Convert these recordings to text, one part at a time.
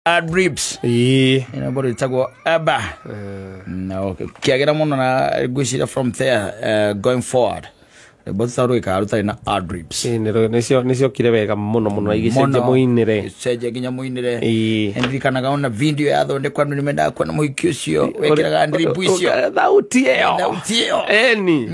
Adribs. Ĩno bado ĩtagwo Aba. Na okay. Kĩagĩra mũno na ngwĩciria from there going forward. Rwĩmbo ta rwĩkaga rũtarĩ na adribs. Nĩciokire wega mũno mũno na igĩcenjia mũinĩre. Gĩcenjia nginya mũinĩre. Ndirikanaga ona video yathondekwo andũ nĩmendaga kuona mũhiki ũcio wekĩraga drip icio. Thauti ĩyo. Thauti ĩyo. Eni.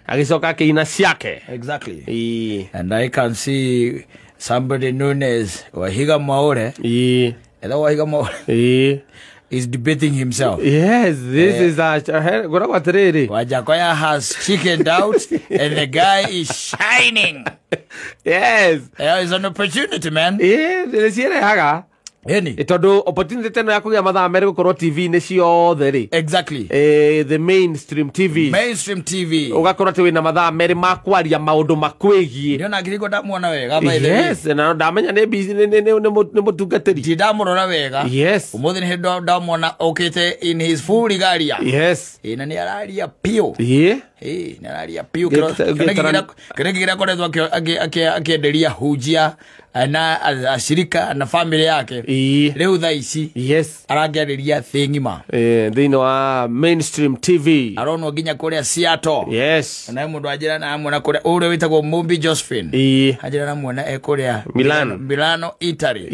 Agĩcoka akĩina ciake. Exactly. And I can see somebody known as Wahiga Mwaure. Etha Wahiga Mwaure is debating himself. Yes, this is a ngoragwo atĩrĩrĩ. Wajakoya has chickened out and the guy is shining. Yes. There is an opportunity, man. Nĩ ciĩrehaga. Eni. Tondũ opportunity ta ĩno ya kũgĩa mathaa merĩ gũkorwo TV-inĩ ciothe rĩ. Exactly. The mainstream TV. Mainstream TV. Ũgakorwo atĩ wĩna mathaa merĩ ma kwaria maũndũ makwĩgiĩ. Nĩona ngiriko ndamuona wega by the way. Yes, na ndamenya nĩ busy nĩ mũtungatĩri. Ndi ndamũrora wega. Yes. Ũmũthĩ nĩ hĩndĩ ndamuona okĩte in his full regalia. Yes. Ĩ, na nĩ araria piũ. Ĩ, nĩ araria piũ. Kĩrĩa kĩrĩa akoretwo akĩenderia hunjia na ashirika na family yake. Rĩu thaa ici arakĩarĩria thĩ ng'ima. Thĩinĩ wa mainstream TV. Aronwo nginya kũrĩa Seattle. Yes. Na mũndũ anjĩra na amwona kũrĩa ũrĩa wĩtagwo Mumbi Josephine. Anjĩra na muona e kũrĩa Milano. Milano, Italy.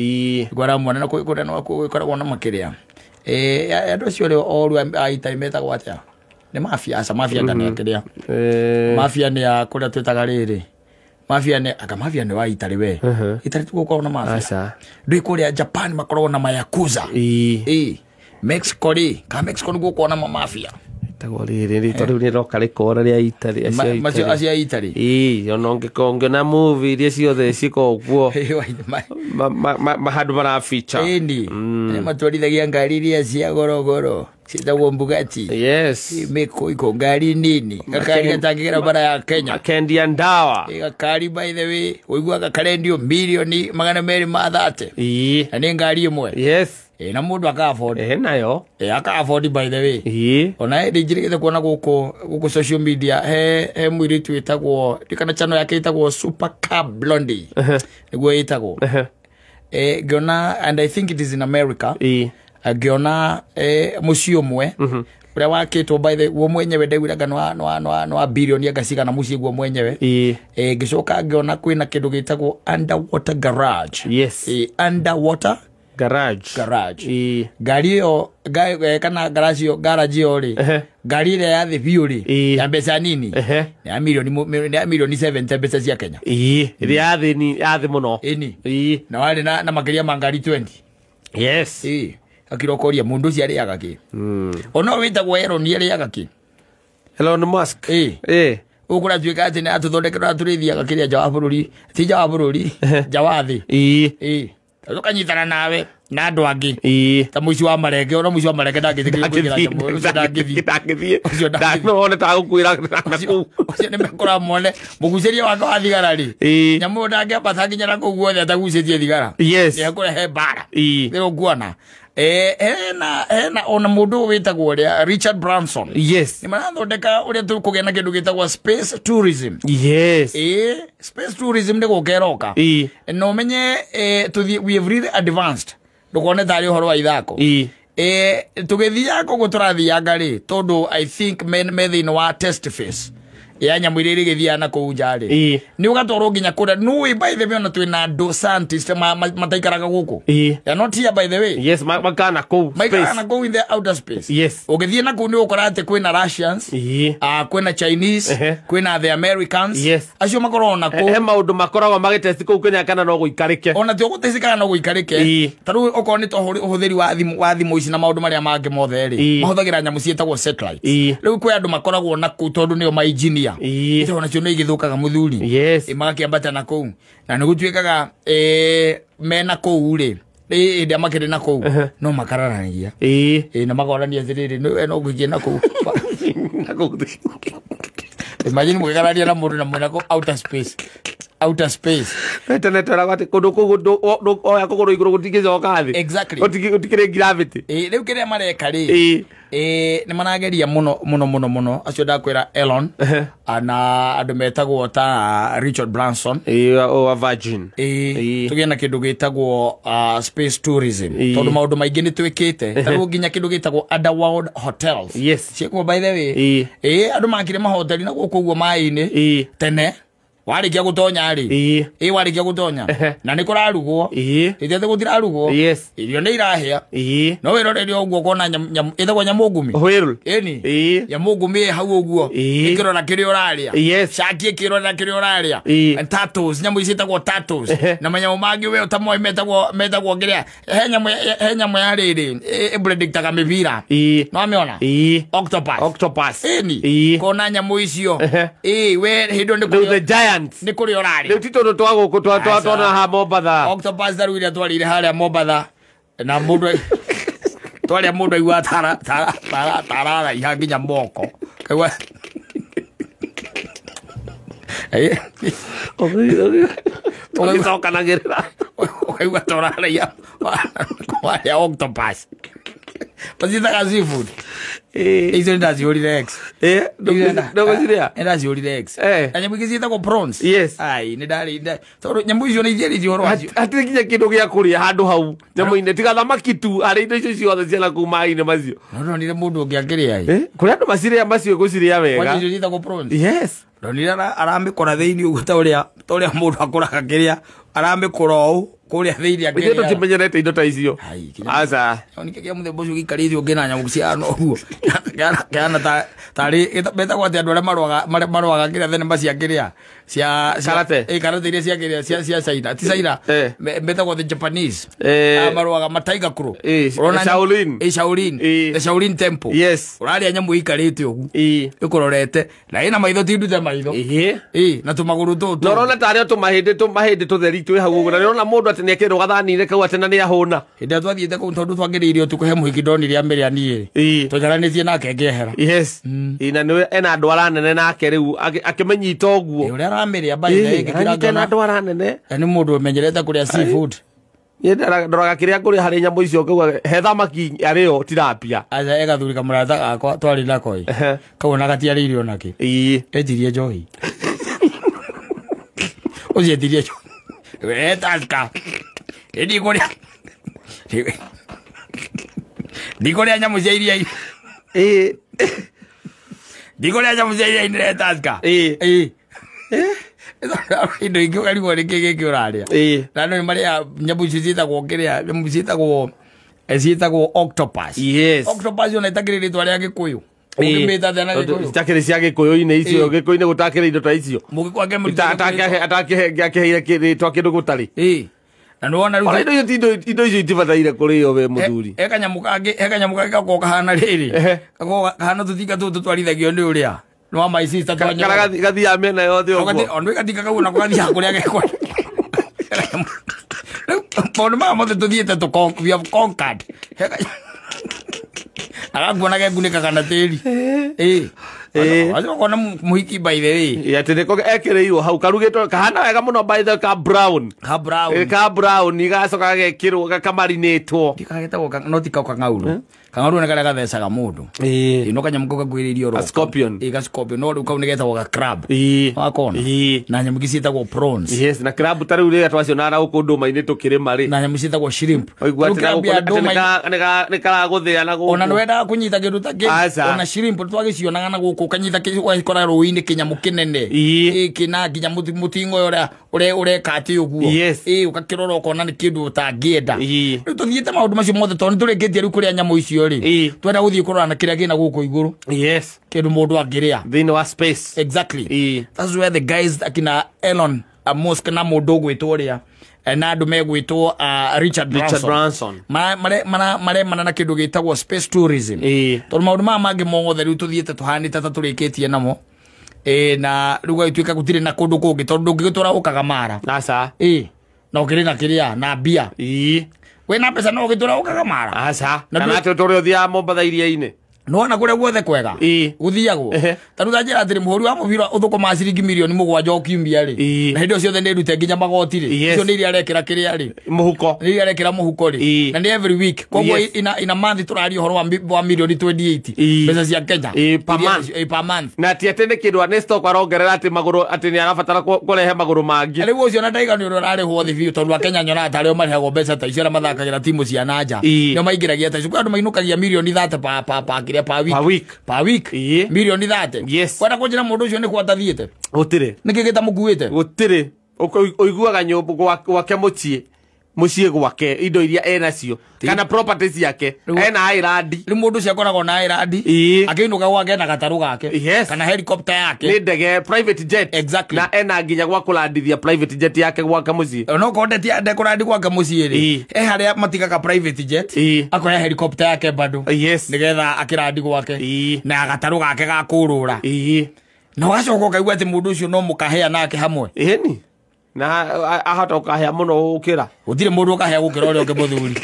Nĩguo aramwona na kũrĩa no gũkoragwo na makĩria. Andũ acio rĩu oru a Italy metagwo atĩa? Nĩ mafia, aca mafia kana kĩrĩa. Mafia nĩ ya kũrĩa twĩtaga rĩrĩ. Mafia nĩ aka mafia nĩ wa Italy we. Italy tũgũkorwo na mafia. Aca. Ndũĩ kũrĩa Japan makoragwo na mayakuza. Mexico rĩ, ka Mexico nĩguo gũkorwo na mamafia. Tagwo rĩrĩ rĩtwa rĩu rĩroka rĩkora rĩa Italy, acio a Macio Italy. acio a Italy. Ona ũngĩona movie iria ciothe ciĩkagwo kuo. Handũ mara feature. Ĩni. Nĩ matwarithagia ngari iria cia gorogoro ciĩtagwo Bugatti. Yes. Mĩkũ iko ngari nini. Gakari gatangĩgera bara ya Kenya. Makendia ndawa. Gakari by the way, ũiguaga karendio mirioni 230. Na nĩ ngari ĩmwe. Yes. Na mũndũ aka afford. Nayo. Aka afford by the way. Ona hĩndĩ njĩrĩgĩte kuona gũkũ social media he mũirĩtu wĩtagwo, ndikana channel yake ĩtagwo Super Car Blondie. Nĩguo ĩtagwo. Ngĩona, and I think it is in America. Ngĩona mũciĩ ũmwe ũrĩa wakĩtwo by the guo mwenyewe ndaiguire anga nĩ wa bilioni anga cigana mũciĩ guo mwenyewe. Ngĩcoka ngĩona kwĩna kĩndũ gĩtagwo underwater garage. Yes. Underwater garage. Garage. Ngari ĩyo, kana garage ĩyo, garage ĩyo rĩ, ngari ĩrĩa ya thĩ biũ rĩ, ya mbeca nini, nĩ ya milioni nĩ ya milioni 70 mbeca cia Kenya. Ĩrĩa ya thĩ ni, ya thĩ mũno. Ĩni. Na warĩ na makĩria ma ngari 20. Yes. Akirokoria mũndũ ũcio arĩaga kĩ? Ona wĩtagwo Elon arĩaga kĩ? Elon Musk. Ũkũratuĩka atĩ nĩ atũthondekera atũrĩithiaga kĩrĩa nja wa bũrũri, ti nja wa bũrũri, nja wa thĩ. Tũkanyitana nawe na andũ angĩ. Ta mũici wa marenge, ona mũici wa marenge ndangĩtĩkĩrio kũingĩra nyamũ, ũcio ndangĩthiĩ. Ndangĩthiĩ. Ũcio ndangĩthiĩ. No one ta gũkuĩra na kũu. Ũcio nĩ mekũra mone, mũgucĩria wake wa thigara rĩ. Nyamũ ĩyo ndangĩambata nginya na kũu guothe atagucĩtie thigara. Yes. Nĩ ekũrehe mbara. Nĩ ũkuona. Hena ona mũndũ wĩtagwo ũrĩa Richard Branson. Yes. Nĩ marathondeka ũrĩa tũkũgĩa na kĩndũ gĩtagwo space tourism. Yes. Space tourism nĩ gũka ĩroka. Na ũmenye, tũthiĩ, we have really advanced. Ndũkone tarĩ ũhoro wa ithako. Tũgĩthiaga kũguo tũrathianga rĩ, tondũ I think me thĩinĩ wa test phase ya nyamũ iria irĩgĩthiaga na kũu nja rĩ. Nĩ ũgatwarwo nginya kũrĩa. Nũĩ by the way ona twĩna andũ scientist mataikaraga gũkũ. They are not here by the way. Yes, maikaraga na kũu Maikaraga space. na kũu in the outer space. Yes. Ũgĩthiĩ na kũu nĩ ũgũkora atĩ kwĩna Russians, kwĩna Chinese, kwĩna the Americans. Yes. Acio makoragwo na kũu. He maũndũ makoragwo magĩtesti kũu Kenya kana no gũikarĩke. Ona ti ũgũtesti kana no gũikarĩke. Ta rĩu okorwo nĩ ta ũhũthĩri wa thimũ ici na maũndũ marĩa mangĩ mothe rĩ, mahũthagĩra nyamũ ciĩtagwo satellites. Rĩu kwĩ andũ makoragwo na kũu tondũ nĩo ma engineer. Ito nacio nĩ igĩthũkaga mũthuri. Yes. Magakĩambata na kũu. Na nĩ gũtuĩkaga, mena kũu rĩ, hĩndĩ ĩrĩa makĩrĩ na kũu, no makararanagia. Na makorania atĩrĩrĩ, we no ngũikie na kũu. Na kũu. Imagine mũgĩkarania na mũndũ na mwĩna kũu outer space. Outer space. Internet ĩragwo atĩ kũndũ kũu oya kũgũrũ igũrũ gũtingĩcoka thĩ. Exactly. Gũtikĩrĩ gravity. Rĩu kĩrĩa mareka rĩ, nĩ marageria mũno mũno mũno mũno acio ndakwĩra Elon na andũ metagwo ta Richard Branson wa Virgin. Tũgĩe na kĩndũ gĩtagwo space tourism tondũ maũndũ maingĩ nĩ twĩkĩte ta rĩu nginya kĩndũ gĩtagwo underworld hotels. Yes. Ciĩkuo by the way. Andũ makire mahoteli na gũkũ ũguo maĩ-inĩ tene warĩkia gũtonya rĩ, warĩkia gũtonya na nĩ kũrarugwo, ithe gũtirarugwo, irio nĩ irahĩa, no wĩrorerie ũguo ũkona ĩtagwo nyamũ ngumi. Ĩni nyamũ ngumi ĩ hau ũguo ĩkĩrora kĩrĩa ũrarĩa, caki ĩkĩrora kĩrĩa ũrarĩa, turtles, nyamũ ici ciĩtagwo turtles na manyamũ mangĩ we ũtamoĩ metagwo kĩrĩa, he nyamũ ya rĩrĩ ĩpredictaga mĩbira, no amĩona octopus. Ĩni kona nyamũ icio we hĩndĩ ĩyo nĩ the giant nĩ kũrĩa ũrarĩa. Rĩu ti tũndũ twa gũkũ twona haha Mombatha. Octopus ta rĩu iria twarĩire harĩa Mombatha na mũndũ twarĩa mũndũ aigua tararaiha nginya moko. Kaigua tũgĩcokanagĩrĩra ũkaigua tararaiha warĩa octopus. Maciĩtaga seafood. Icio nĩ ndacihũrire X. Ndũgũcirĩa? Nĩ ndacihũrire X. Na nyamũ ingĩ ciĩtagwo prawns. Yes. Ai, nĩ ndarĩ tondũ nyamũ icio nĩ igĩrĩtie ũhoro wacio. Hatirĩ nginya kĩndũ gĩa kũrĩa handũ hau nyamũ-inĩ tiga thamaki tu harĩ indo icio ciothe ciana kũu maĩ-inĩ macio. No ndonire mũndũ ũngĩ akĩrĩa. Kũrĩ andũ macirĩa macio gũcirĩa wega. Kwanja icio ciĩtagwo prawns. Yes. Ndonire aramĩkora thĩinĩ ũguo ta ũrĩa mũndũ akũraga kĩrĩa aramĩkora ũũ kũrĩa thĩinĩ akĩrĩa. Ithuĩ tũtimenyerete indo ta icio. Aca. Nĩkĩ kĩa mũthemba ũcio gĩikarĩte ũngĩ na nyamũ cihana ũguo. Kĩhana tarĩ metagwo atĩ andũ arĩa marũaga kĩrĩa thenema cia kĩrĩa cia karate. Karate iria cia kĩrĩa cia China. Ti China. Metagwo the Japanese. Marũaga ma Tiger Crow. Shaolin. Shaolin. The Shaolin Temple. Yes. Ũrarĩa nyamũ ĩikarĩte ũguo. Ĩkũrorete na ĩna maitho ti ndute maitho. Na tũmagũrũ tũtũ. Na ũrona tarĩ o tũmahĩndĩ tũtheri twĩ hau ũguo na nĩũrona mũndũ atĩ nĩekĩrwo gathani-inĩ kau atĩ na nĩahũna. Hĩndĩ ĩrĩa twathiĩte kũu tondũ twangĩrĩirio ũtukũ he mũhiki ndonire amĩrĩa niĩ rĩ. Tũikaranĩtie nake ngĩehera. Yes. Na nĩwe ena ndwara nene nake rĩu akĩmĩnyita ũguo. Ũrĩa aramĩrĩa by the way ngĩkira ngona. Ena ndwara nene. Nĩ mũndũ ũmenyerete kũrĩa seafood. Niĩ ndoraga kĩrĩa ngũrĩa harĩ nyamũ icio ngauga he thamaki arĩo tilapia. Aca ĩgathuri kamũrata gakwa twarĩ nako ĩ. Kau ona gatiarĩirio nakĩ. Etirie njohi. Ũcio etirie njohi. Taska. Ndikũrĩa nyamũ cia iria-inĩ. Ndikũrĩa nyamũ cia iria-inĩ Taska. Indo ingĩ ũkarigwo nĩkĩ gĩkĩ ũrarĩa. Na andũ nĩ marĩaga nyamũ icio ciĩtagwo kĩrĩa nyamũ ciĩtagwo octopus. Yes. Octopus ona ĩtakĩrĩ rĩtwa rĩa Gĩkũyũ. Ũngĩmĩta atĩa na Gĩkũyũ? Itakĩrĩ cia Gĩkũyũ-inĩ icio Gĩkũyũ-inĩ gũtakĩrĩ indo ta icio. Mũgĩkũyũ akĩmũruta Atakĩheire rĩtwa kĩndũ gũtarĩ. Na nĩwona rĩu Ona indo icio itibataire kũrĩo we mũthuri. He kanyamũ kangĩ gakoragwo kahana rĩrĩ. Gakoragwo kahana tũtinga tũtũ twarithagio nĩ ũrĩa. Nĩ wa my sister twanyora. Kana gathiaga mĩena yothe ũguo. Ona gatinga kau nako gathiaga kũrĩa gekwenda. Rĩu maũndũ maya mothe tũthiĩte we have conquered. Agakuona gekunĩkaga na tĩri. Acio ũkona mũhiki by the way. Atĩ nĩko ekĩrĩirwo hau karugĩtwo kahana wega mũno by the ka brown. Ka brown. Ka brown gacoka gekĩrwo gakamarinĩtwo. Kagetagwo no ti kau kang'aurũ. Kang'aurũ nĩ karĩa gathecaga mũndũ. No kanyamũ kau gakuhĩrĩirie oro. A scorpion. Ga scorpion no rĩu kau nĩ getagwo ga crab. Wakona. Na nyamũ ingĩ ciĩtagwo prawns. Yes, na crab ta rĩu rĩrĩa twacionaga gũkũ ndũma-inĩ tũkĩrĩma rĩ. Na nyamũ ciĩtagwo shrimp. Waigua atĩ nĩ karagũthĩa na gũkũ. Ona nĩwendaga kũnyita kĩndũ ta kĩu. Ona shrimp twagĩcionaga na gũkũ ũkanyita ũgakora rũĩ-inĩ kĩnyamũ kĩnene. Kĩna nginya mũting'oe ũrĩa ũreka atĩ ũguo. Ũgakĩrora ũkona nĩ kĩndũ ũtangĩenda. Rĩu tũthiĩte maũndũ macio mothe tondũ nĩtũrĩkĩtie rĩu kũrĩa nyamũ icio rĩ. Twenda gũthiĩ kũrora na kĩrĩa kĩna gũkũ igũrũ. Yes. Kĩndũ mũndũ angĩrĩa. Thĩinĩ wa space. Exactly. That's where the guys akina Elon Musk na mũndũ ũgwĩtwo ũrĩa na andũ megwĩtwo Richard Branson. Maremana na kĩndũ gĩtagwo space tourism. Tondũ maũndũ maya mangĩ mothe rĩu tũthiĩte tũhanĩte ta tũrĩkĩtie namo. Na rĩu gũgĩtuĩka gũtirĩ na kũndũ kũngĩ tondũ ndũngĩgĩtwara ũkaga Mara. Aca. Na ũkĩrĩ na kĩrĩa na mbia. Wĩna mbeca no ũgĩtwara ũkaga Mara. Aca. Kana atĩ tũrĩ ũthiaga Mombatha iria-inĩ. Nĩwona kũrĩa guothe kwega gũthiagwo ta rĩu ta njĩra atĩrĩ mũhũri wa mũbira ũthũkũmaga ciringi mirioni 7 o kiumia rĩ na hĩndĩ ĩyo ciothe nĩ ndute nginya magoti rĩ icio nĩ iria arekĩra kĩrĩa rĩ mũhuko nĩ iria arekĩra mũhuko rĩ na nĩ every week koguo ina month tũraria ũhoro wa mirioni 28 mbeca cia Kenya per month na ti atĩ nĩ kĩndũ nĩ stock arongerera atĩ magũrũ atĩ nĩ arabatara kũrehe magũrũ mangĩ rĩu ũcio na ndaiga nĩ ũrĩa ũrarĩhwo thĩ biũ tondũ Akenya nyonaga tarĩo marĩhagwo mbeca ta icio arĩa mathakagĩra timu cia na nja nĩo maingĩragia ta icio kwĩ andũ mainũkagia mirioni 30 pa per week mirioni 30 yes kwenda kũnjĩra mũndũ ũcio nĩ kwatathiĩte gũtirĩ nĩkĩ gĩtamũkuĩte gũtirĩ ũiguaga nyũmba gwake mũciĩ gwake indo iria enacio kana properties ciake ena island rĩu mũndũ ũcio akoragwo na island akĩinũka gwake na gatarũ gake kana helicopter yake nĩ ndege private jet exactly na ena nginya gwa kũlandithia private jet yake gwake mũciĩ no korwo ndekũrandi gwake mũciĩ rĩ he harĩa matigaga private jet akoya helicopter yake bado nĩgetha akĩrandi gwake na gatarũ gake ga kũrũra na ũgacoka ũkaigua atĩ mũndũ ũcio no mũkahĩa nake hamwe ĩni na ahota ũkahĩa mũno gũkĩra gũtirĩ mũndũ ũkahĩa gũkĩra ũrĩa ũngĩ mũthuri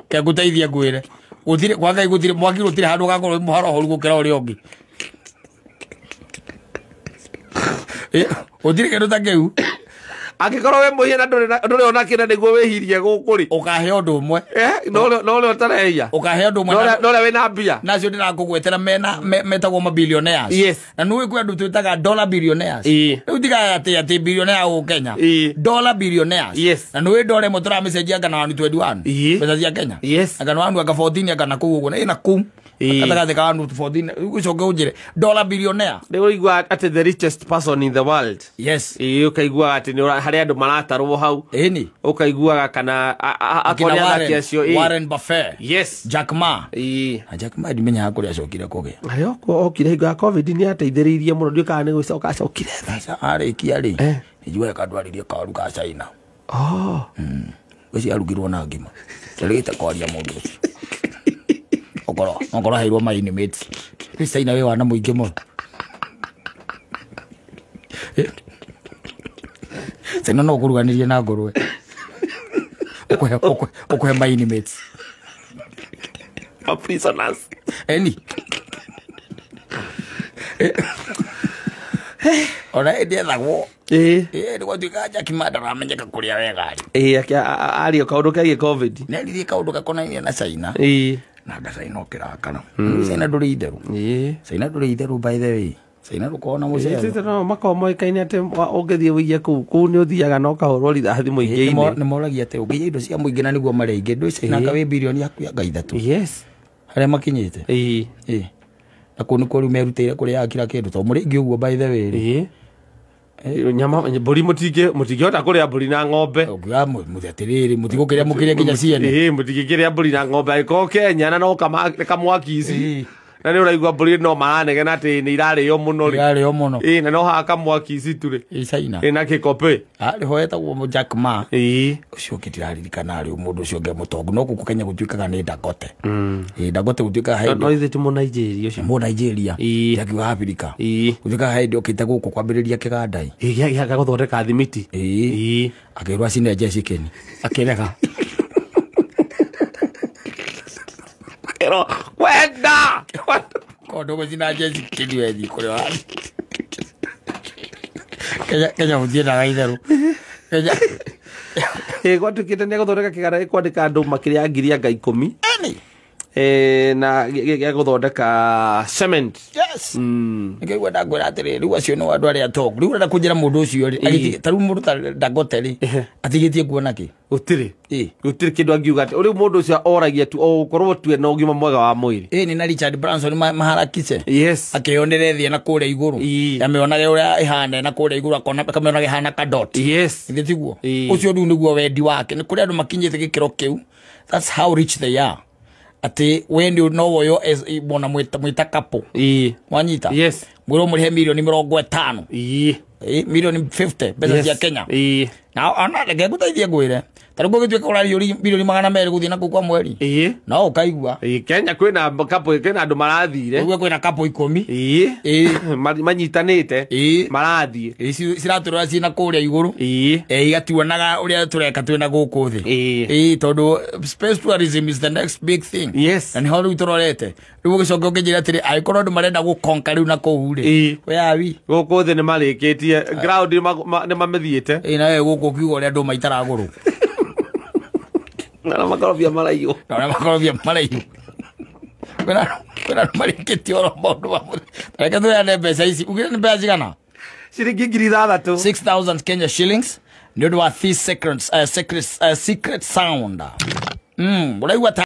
ke ngũteithie ngwĩre gũtirĩ kwa Ngai gũtirĩ mwaki gũtirĩ handũ ũgakorwo mũhorohoru gũkĩra ũrĩa ũngĩ gũtirĩ kĩndũ ta kĩu angĩkorwo wĩ mũhia na ndũrĩ ona kĩna nĩguo wĩhirie gũkũ rĩ ũkahĩa ũndũ ũmwe no ũrĩa ũtarehia ũkahĩa ũndũ ũmwe no ũrĩa wĩna mbia nacio ndĩrakũgwetera mena metagwo mabillionaires yes na nĩũĩ kwĩ andũ twĩtaga dollar billionaires rĩu tiga atĩ billionaire gũkũ Kenya dollar billionaires yes na nĩũĩ dollar ĩmwe tũramĩcenjia anga na 121 mbeca cia Kenya yes anga na 1 anga 14 anga na kũu ũguo na ĩna kũu gatagatĩ ka 1 14 ũcoke ũnjĩre dollar billionaire rĩu ũigua atĩ the richest person in the world yes ũkaiguaga atĩ nĩ harĩ andũ maratarwo hau ĩni ũkaiguaga kana akorwo nĩ athaki acio Warren Buffett yes Jack Ma na Jack Ma ndimenyaga kũrĩa acokire kũgĩa harĩa okire hingo ya COVID nĩ ateithĩrĩirie mũno ndiũĩ kana nĩ gũcoka acokire aca arĩkia rĩ nĩnjiguaga kandwaririe karu ka China ũcio arugirwo na ngima ndarĩgĩte kwaria mũndũ ũcio okorwo aheirwo maini mates rĩu China wĩ wana mũingĩ mũno China no ũkũruganĩrie na ngũrwe ũkũhe maini mates prisoners eni ona ĩndĩ ethagwo nĩ gwatuĩka Jack Ma ndaramenyeka kũrĩa wega rĩ ario kaũndũ kegiĩ COVID nĩaririe kaũndũ gakonainie na China na ngacaina ũkĩrakara China ndũrĩ itherũ China ndũrĩ itherũ by the way China ndũkoragwo na mũcere no makoragwo moĩkaine atĩ ũngĩthiĩ wĩiye kũu kũu nĩ ũthiaga na ũkahũrwo rithathi mũingĩ-inĩ nĩ moragia atĩ ũngĩiya indo cia mũingĩ na nĩguo marĩa ingĩ ndũĩ China anga wĩ birioni yaku ya ngai ithatũ yes harĩa makinyĩte na kũu nĩkuo rĩu merutĩire kũrĩaga kila kĩndũ tondũ mũrĩ ingĩ ũguo by the way rĩ nyama mbũri mũtingĩhota kũrĩa mbũri na ng'ombe ũngiuga atĩrĩrĩ mũtigũkĩrĩa mũkĩrĩa nginya ciene mũtingĩkĩrĩa mbũri na ng'ombe angĩkorwo Kenya na no kamwaki ici na nĩ ũraigua mbũri no maranegena atĩ nĩ irarĩo mũno rĩ irarĩo mũno na no haha kamwaki ici tu rĩ China na gĩkopĩ arĩ ho etagwo Jack Ma ũcio ũngĩ ndiraririkana arĩ mũndũ ũcio ũngĩ mũtongu no gũkũ Kenya gũtuĩkaga nĩ Dangote Dangote gũtuĩkaga no ithuĩ ti mũnigeria ũcio mũnigeria akiuga Afrika gũtuĩkaga hĩndĩ okĩte gũkũ kwambĩrĩria kĩganda gĩa gũthondeka thimiti akĩrwo acinenje cikeni akĩrega kwenda kondo gũcina njeci wethi kũrĩa ũrathiĩ Kenya gũtiendaga itherũ Kenya gwatuĩkĩte nĩ egũthondeka kĩganda gĩkwandĩka andũ makĩria ya ngiri anga 10 na gĩa gũthondeka cement yes nĩkĩo ngwenda ngwĩra atĩrĩrĩ rĩu acio nĩ andũ arĩa atongu rĩu ũrenda kũnjĩra mũndũ ũcio rĩ ta rĩu mũndũ ta Dangote rĩ atigĩtie kuona kĩ gũtirĩ gũtirĩ kĩndũ angiuga atĩ rĩu mũndũ ũcio oragia tu o gũkorwo tu ena ũgima mwega wa mwĩrĩ nĩ na Richard Branson maharakise yes akĩonere thĩ na kũrĩa igũrũ amĩonage ũrĩa ĩhana na kũrĩa igũrũ akamĩonaga ĩhana ka dot yes githĩ tiguo ũcio rĩu nĩguo wendi wake nĩ kũrĩ andũ makinyĩte gĩkĩro kĩu that's how rich they are atĩ we nĩ no woyo mona mwĩta couple wanyita yes mwĩrwo mũrĩhe mirioni 50 milioni 50 mbeca cia Kenya na ona reke ngũteithie ngwĩre ta rĩu gũgĩtuĩka ũrariũri milioni 200 gũthiĩ na kũu kwa mweri no ũkaigua Kenya kwĩna couple kwĩna andũ marathire ũguo kwĩna couple 10 manyitanĩte marathiĩ ciratũrora ciĩna kũrĩa igũrũ igatuonaga ũrĩa tũreka twĩna gũkũ thĩ tondũ space tourism is the next big thing yes na nĩho rĩu tũrorete rĩu Rĩu ũgĩcoka ũkĩnjĩra atĩrĩ, angĩkorwo andũ marenda gũkonka rĩu na kũu rĩ, Ĩĩ. weawi. Gũkũ thĩ nĩ marĩkĩtie ground, nĩ mamĩthiĩte. Ĩ, nawe gũkũ ũkiuga ũrĩa andũ maitaragũrũ. Na makorobia maraiywo. Na ũrĩa makorobia maraihu. Kwĩna andũ marĩkĩtie oro maũndũ ma mũthĩ. Reke tũheane mbeca ici. Ugire nĩ mbeca cigana? Ciringi 6,000. 6,000 Kenya shillings nĩ ũndũ wa this secret sound. Ũraigua ta